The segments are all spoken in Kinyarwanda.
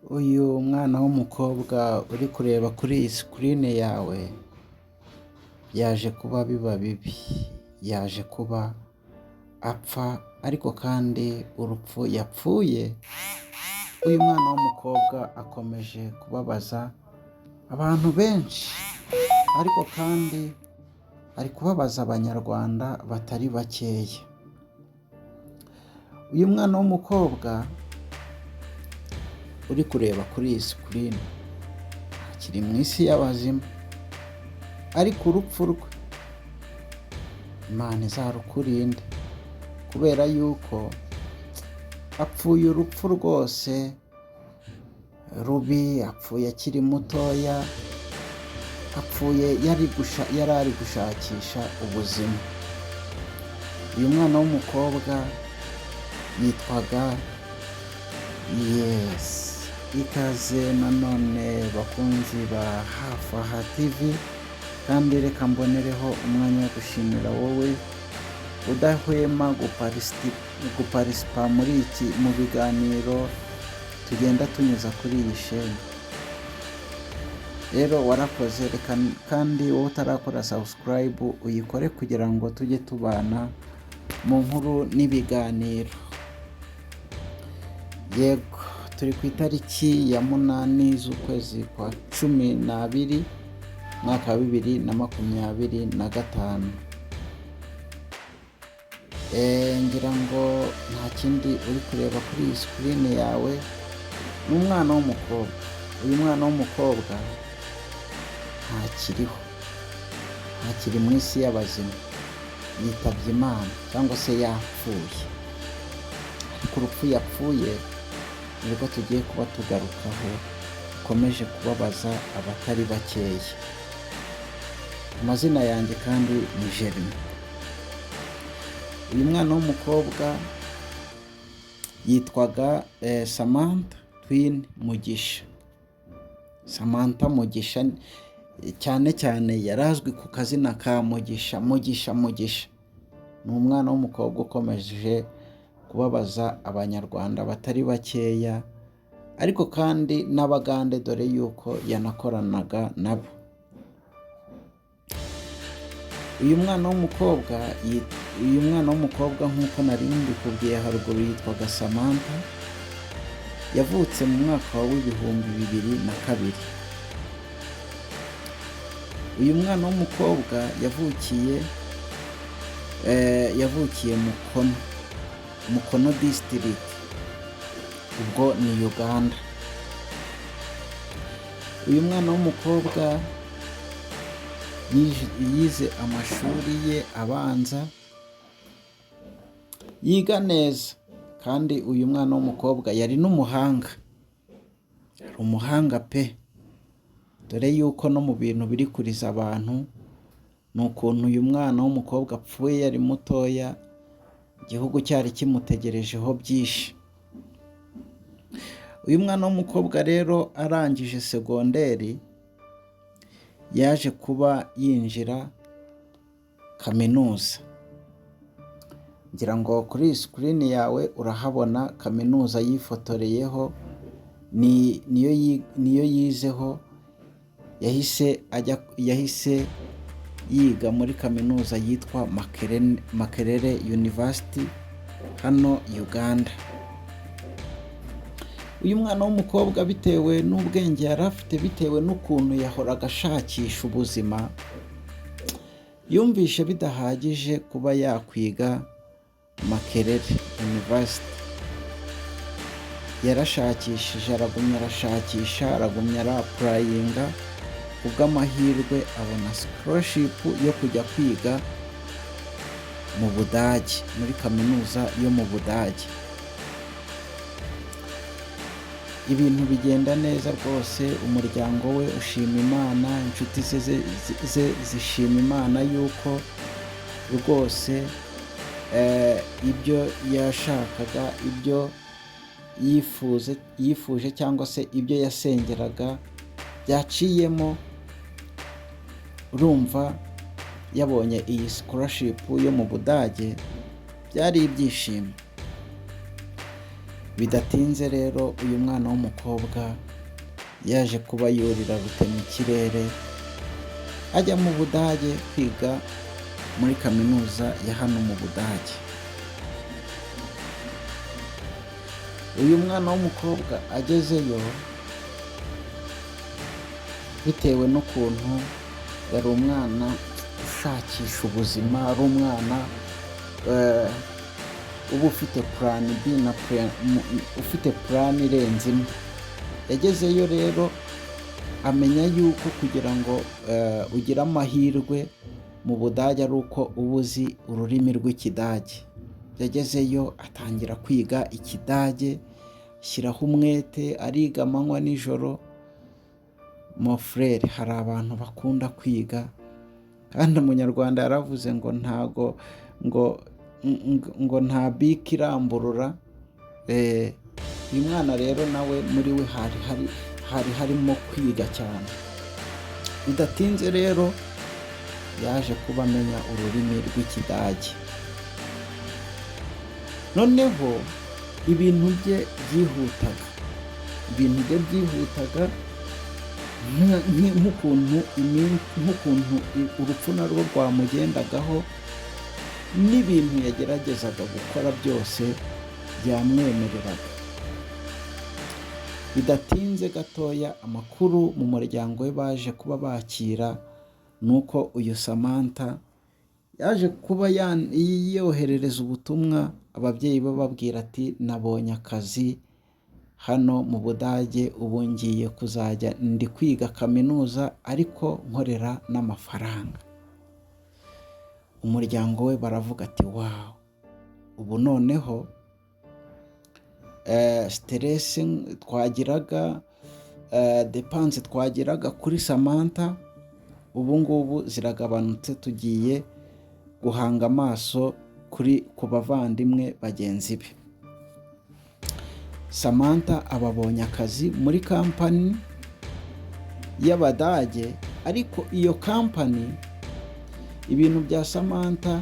Uyu mwana w'umukobwa uri kureba kuri iyi screen yawe, yaje kuba biba bibi, yaje kuba apfa, ariko kandi urupfu yapfuye, uyu mwana w'umukobwa akomeje kubabaza abantu benshi, ariko kandi ari kubabaza Abanyarwanda batari bakeya. Uyu mwana w'umukobwa uri kureba kuri iyi screen akiri mu isi y'abazima, ariko urupfu rwe Imana izarukurinde, kubera yuko apfuye urupfu rwose rubi, apfuye akiri mutoya, apfuye yari ari gushakisha ubuzima. Uyu mwana w'umukobwa yitwaga, yes, ikaze nanone bakunzi ba Hafi Aha TV, kandi reka mbonereho umwanya wo gushimira wowe udahwema guparticipa muri iki mu biganiro tugenda tunyuza kuri iyi sheni. Rero warakoze, reka kandi wowe utarakora subscribe uyikore kugira ngo tujye tubana mu nkuru n'ibiganiro. Yego, turi ku itariki ya 8 z'ukwezi kwa 12, mwaka wa 2025. Ngira ngo nta kindi uri kureba kuri iyi screen yawe, ni umwana w'umukobwa. Uyu mwana w'umukobwa ntakiriho, ntakiri mu isi y'abazima, yitabye Imana cyangwa se yapfuye. Ariko urupfu yapfuye nirwo tugiye kuba tugarukaho, rukomeje kubabaza abatari bakeya. Amazina yanjye kandi ni Jeremy. Uyu mwana w'umukobwa yitwaga Samantha Twin Mugisha. Samantha Mugisha, cyane cyane yari azwi ku kazina ka Mugisha, Mugisha, Mugisha. Ni umwana w'umukobwa ukomeje kubabaza Abanyarwanda batari bakeya, ariko kandi n'Abagande, dore yuko yanakoranaga nabo. Uyu mwana w'umukobwa, nk'uko nari mbikubwiye haruguru, yitwaga Samantha, yavutse mu mwaka w'2002. Uyu mwana w'umukobwa yavukiye Mukono, Mukono District, ubwo ni Uganda. Uyu mwana w'umukobwa yize amashuri ye abanza, yiga neza, kandi uyu mwana w'umukobwa yari n'umuhanga, yari umuhanga pe, dore yuko no mu bintu biri kuriza abantu ni ukuntu uyu mwana w'umukobwa apfuye yari mutoya, igihugu cyari kimutegerejeho byinshi. Uyu mwana w'umukobwa rero arangije segonderi, yaje kuba yinjira kaminuza. Ngira ngo kuri iyi screen yawe urahabona kaminuza yifotoreyeho, niyo yizeho, yahise yiga muri kaminuza yitwa Makerere University hano Uganda. Uyu mwana w'umukobwa, bitewe n'ubwenge yari afite, bitewe n'ukuntu yahoraga ashakisha ubuzima, yumvishe bidahagije kuba yakwiga Makerere University. Yarashakishije, aragumya arashakisha, aragumya arapplyinga, kubw'amahirwe abona scholarship yo kujya kwiga mu Budage, muri kaminuza yo mu Budage. Ibintu bigenda neza rwose, umuryango we ushima Imana, inshuti ze zishima Imana yuko rwose ibyo yashakaga, ibyo yifuje cyangwa se ibyo yasengeraga byaciyemo. Urumva yabonye iyi scholarship yo mu Budage, byari ibyishimo. Bidatinze rero, uyu mwana w'umukobwa yaje kuba yurira rutemikirere, ajya mu Budage kwiga muri kaminuza ya hano mu Budage. Uyu mwana w'umukobwa agezeyo, bitewe n'ukuntu yari umwana ushakisha ubuzima, ari umwana uba ufite plan B na ufite plan irenze imwe. Yagezeyo rero amenya yuko kugira ngo ugire amahirwe mu Budage ari uko uba uzi ururimi rw'Ikidage. Yagezeyo atangira kwiga Ikidage, ashyiraho umwete, ariga amanywa nijoro. Mon frère, hari abantu bakunda kwiga, kandi Umunyarwanda yaravuze ngo ntago ngo nta bike iramburura. Uyu mwana rero nawe muri we hari harimo kwiga cyane. Bidatinze rero yaje kuba amenya ururimi rw'Ikidage. Noneho ibintu bye byihutaga, ibintu bye byihutaga nk'ukuntu urupfu narwo rwamugendagaho, n'ibintu yageragezaga gukora byose byamwemereraga. Bidatinze gatoya, amakuru mu muryango we baje kuba bakira ni uko uyu Samantha yaje kuba yoherereza ubutumwa ababyeyi be, bababwira ati: "Nabonye akazi hano mu Budage, ubu ngiye kuzajya ndi kwiga kaminuza ariko nkorera n'amafaranga." Umuryango we baravuga ati: "Wow, ubu noneho stress twagiraga, dépenses twagiraga kuri Samantha, ubu ngubu ziragabanutse, tugiye guhanga amaso ku bavandimwe bagenzi be." Samantha ababonye akazi muri kampani y'Abadage, ariko iyo kampani, ibintu bya Samantha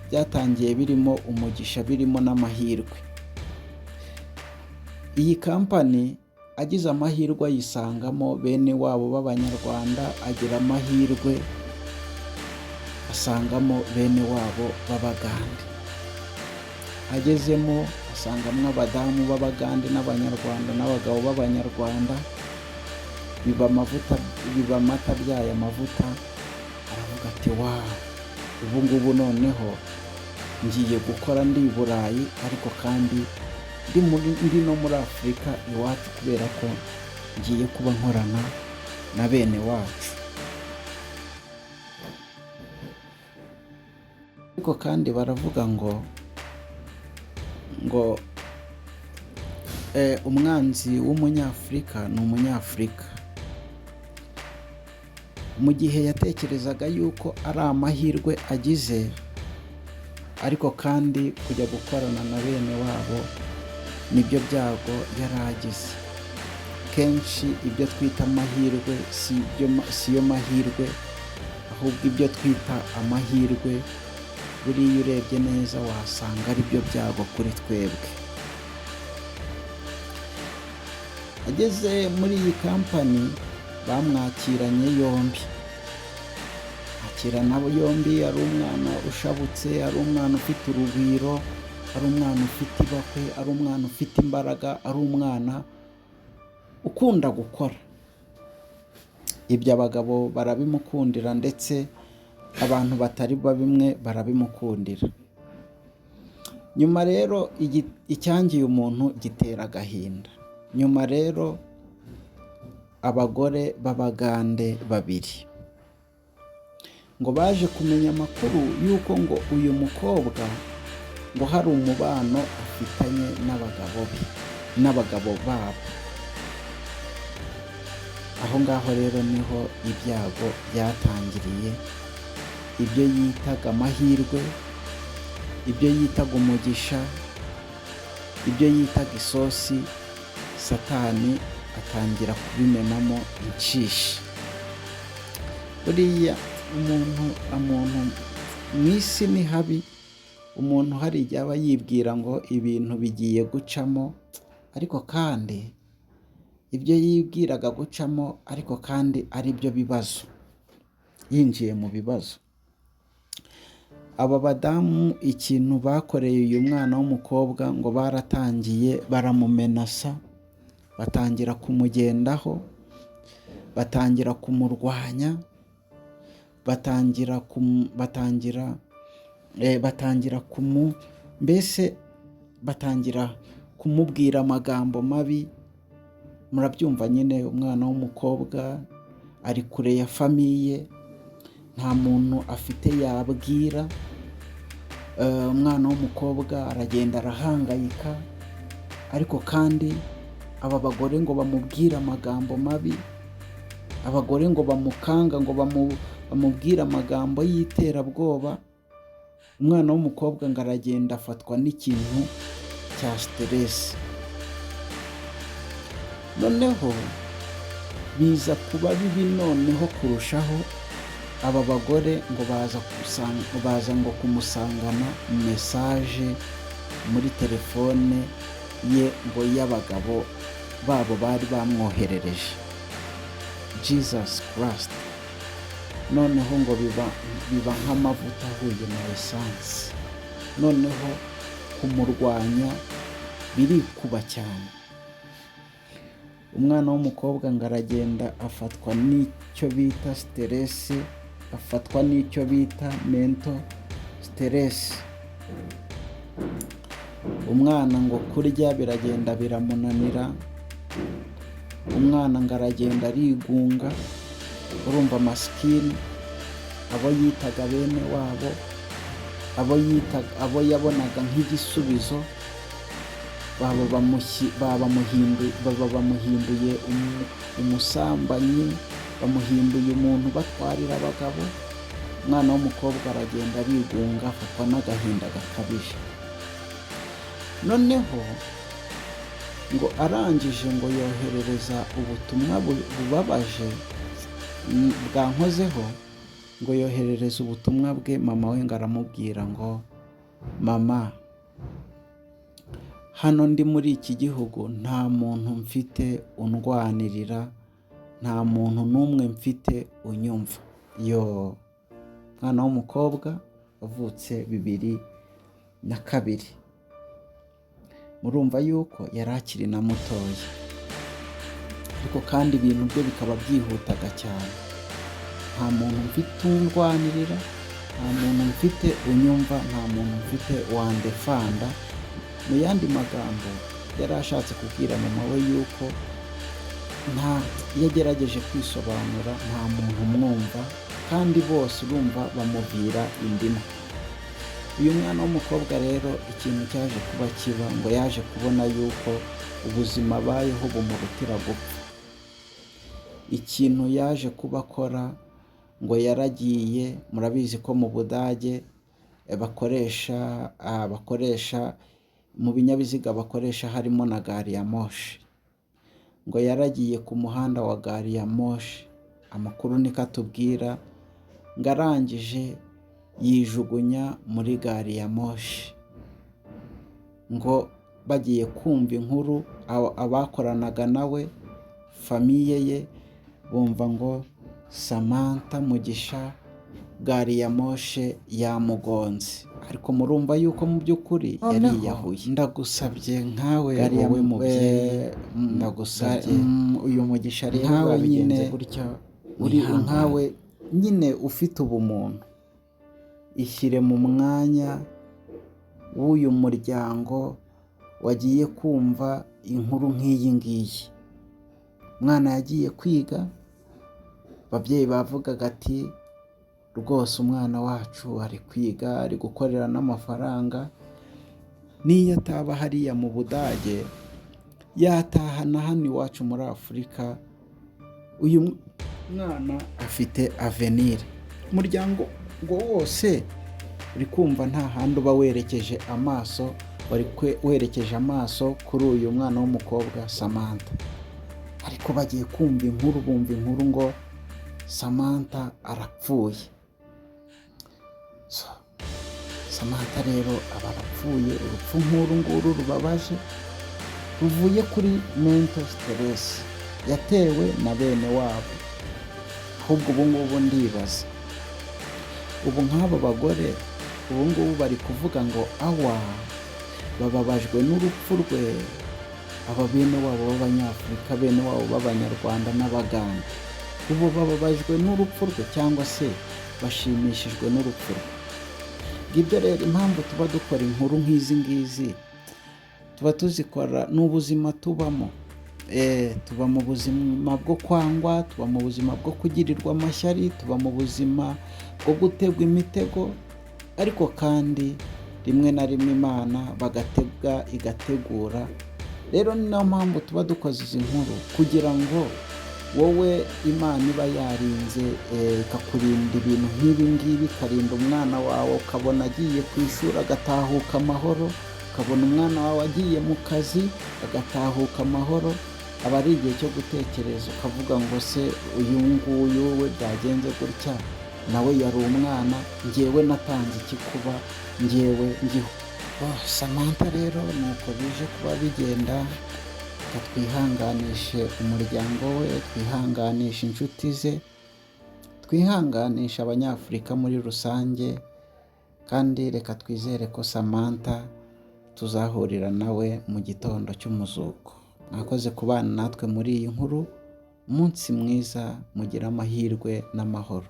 byatangiye birimo umugisha, birimo n'amahirwe. Iyi kampani agize amahirwe ayisangamo bene wabo b'Abanyarwanda, agira amahirwe asangamo bene wabo b'Abagande. Agezemo asangamo abadamu b'Abagande n'Abanyarwanda n'abagabo b'Abanyarwanda, biba amavuta, biba amata abyaye amavuta. Aravuga ati: "Wow, ubu ngubu noneho ngiye gukora ndi i Burayi, ariko kandi ndi no muri Afurika iwacu, kubera ko ngiye kuba nkorana na bene wacu." Ariko kandi baravuga ngo umwanzi w'Umunyafurika ni Umunyafurika. Mu gihe yatekerezaga yuko ari amahirwe agize, ariko kandi kujya gukorana na bene wabo nibyo byago yari agize. Kenshi ibyo twita amahirwe si yo mahirwe, ahubwo ibyo twita amahirwe buriya urebye neza wasanga ari byo byago kuri twebwe. Ageze muri iyi kampani bamwakiranye yombi, akirana yombi, ari umwana ushabutse, ari umwana ufite urugwiro, ari umwana ufite ibakwe, ari umwana ufite imbaraga, ari umwana ukunda gukora. Ibyo abagabo barabimukundira, ndetse abantu batari bimwe barabimukundira. Nyuma rero icyangiye umuntu gitera agahinda. Nyuma rero abagore b'Abagande babiri ngo baje kumenya amakuru y'uko ngo uyu mukobwa ngo hari umubano afitanye n'abagabo be, n'abagabo babo. Aho ngaho rero niho ibyago byatangiriye. Ibyo yitaga amahirwe, ibyo yitaga umugisha, ibyo yitaga isosi, Satani atangira kubimenamo inshishi. Buriya umuntu mu isi ni habi, umuntu hari igihe aba yibwira ngo ibintu bigiye gucamo. Ariko kandi ibyo yibwiraga gucamo, ariko kandi ari byo bibazo, yinjiye mu bibazo. Aba badamu ikintu bakoreye uyu mwana w'umukobwa, ngo baratangiye baramumenasa, batangira kumugendaho, batangira kumurwanya, batangira kumu mbese batangira kumubwira amagambo mabi. Murabyumva nyine, umwana w'umukobwa ari kure ya famille, nta muntu afite yabwira. Umwana w'umukobwa aragenda arahangayika, ariko kandi aba bagore ngo bamubwire amagambo mabi, abagore ngo bamukanga, ngo bamubwire amagambo y'iterabwoba. Umwana w'umukobwa ngo aragenda afatwa n'ikintu cya stress. Noneho biza kuba bibi noneho kurushaho, aba bagore ngo baza ngo kumusangana message muri telefone ye ngo y'abagabo babo bari bamwoherereje. Jesus Christ! Noneho ngo biba nk'amavuta ahuye na essence, noneho kumurwanya birikuba cyane. Umwana w'umukobwa ngo aragenda afatwa n'icyo bita stress, afatwa n'icyo bita mental stress. Umwana ngo kurya biragenda biramunanira, umwana ngo aragenda arigunga. Urumva masikini, abo yitaga bene wabo, abo yitaga, abo yabonaga nk'igisubizo, baba bamuhinduye umusambanyi, bamuhinduye umuntu batwarira abagabo. Umwana w'umukobwa aragenda arigunga, afatwa n'agahinda gakabije. Noneho ngo arangije ngo yoherereza ubutumwa bubabaje bwankozeho, ngo yoherereza ubutumwa bwe mama we, ngo aramubwira ngo: "Mama, hano ndi muri iki gihugu nta muntu mfite undwanirira, nta muntu n'umwe mfite unyumva." Yo, mwana w'umukobwa wavutse 2002, murumva yuko yari akiri na mutoya, ariko kandi ibintu bye bikaba byihutaga cyane. "Nta muntu mfite undwanirira, nta muntu mfite unyumva, nta muntu mfite wandefanda." Mu yandi magambo yari ashatse kubwira mama we yuko nta iyo agerageje kwisobanura nta muntu umwumva, kandi bose urumva bamubwira indimu. Uyu mwana w'umukobwa rero ikintu cyaje kuba kiba, ngo yaje kubona yuko ubuzima abayeho bumurutira gupfa. Ikintu yaje kuba akora, ngo yaragiye, murabizi ko mu Budage bakoresha mu binyabiziga bakoresha harimo na gari ya moshi. Ngo yaragiye ku muhanda wa gari ya moshi, amakuru niko atubwira, ngo arangije yijugunya muri gari ya moshi. Ngo bagiye kumva inkuru, abakoranaga nawe, famille ye, bumva ngo Samantha Mugisha gari ya moshe yamugonze, ariko murumva yuko mu by'ukuri yariyahuye. Ndagusabye nkawe Gari ya wowe mubyeyi, ndagusabye uyu Mugisha rero nkawe babigenze nyine gutya, uri wihangane. Nkawe nyine ufite ubumuntu, ishyire mu mwanya w'uyu muryango wagiye kumva inkuru nk'iyi ngiyi. Umwana yagiye kwiga, ababyeyi bavugaga ati: "Rwose umwana wacu ari kwiga, ari gukorera n'amafaranga, n'iyo ataba hariya mu Budage yatahana hano iwacu muri Afurika, uyu mwana afite avenir." Umuryango ngo wose uri kumva nta handi uba werekeje amaso, wari werekeje amaso kuri uyu mwana w'umukobwa Samantha. Ariko bagiye kumva inkuru, bumva inkuru ngo Samantha arapfuye. So, Samantha rero aba arapfuye urupfu nk'uru nguru rubabaje. Ruvuye kuri mental stress yatewe na bene wabo. Ahubwo ubu ngubu ndibaza, ubu nk'aba bagore ubu ngubu bari kuvuga ngo awa bababajwe n'urupfu rwe, aba bene wabo b'Abanyafurika, bene wabo b'Abanyarwanda n'Abaganda, ubu bababajwe n'urupfu rwe cyangwa se bashimishijwe n'urupfu rwe? Ngibyo rero impamvu tuba dukora inkuru nk'izi ngizi, tuba tuzikora, ni ubuzima tubamo. Tuba mu buzima bwo kwangwa, tuba mu buzima bwo kugirirwa amashyari, tuba mu buzima bwo gutegwa imitego, ariko kandi rimwe na rimwe Imana bagatega igategura. Rero ni nayo mpamvu tuba dukoze izi nkuru, kugira ngo wowe Imana iba yarinze, ikakurinda ibintu nk'ibi ngibi, ikarinda umwana wawe, ukabona agiye ku ishuri agatahuka amahoro, ukabona umwana wawe agiye mu kazi agatahuka amahoro, aba ari igihe cyo gutekereza ukavuga ngo: "Se uyu nguyu we byagenze gutya, nawe yari umwana, ngewe natanze iki kuba ngewe ngiho?" Samantha rero ni uko bije kuba bigenda. Reka twihanganishe umuryango we, twihanganishe inshuti ze, twihanganishe Abanyafurika muri rusange, kandi reka twizere ko Samantha tuzahurira nawe mu gitondo cy'umuzuko. Mwakoze kubana natwe muri iyi nkuru. Umunsi mwiza, mugire amahirwe n'amahoro.